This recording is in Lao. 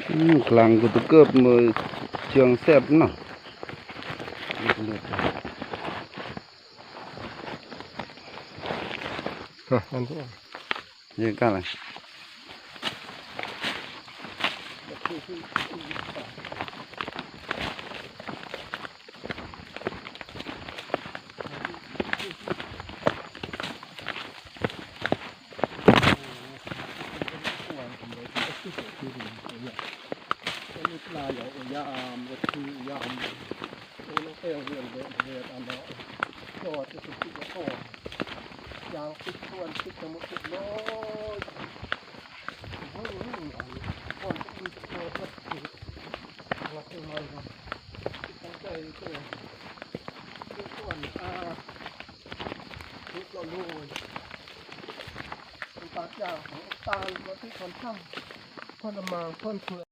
ອືມ ຂະລັງກູຕະເກີບ ເມືອ ເຊື່ອງແຊບເນາະ. ຮະ ອັນ ເຍກະລະ ຕາກຢາງ ຕານ ວັດຖຸ ຄອນຊ້ຳ ຄອນອຳມາ ຄອນເຜືອ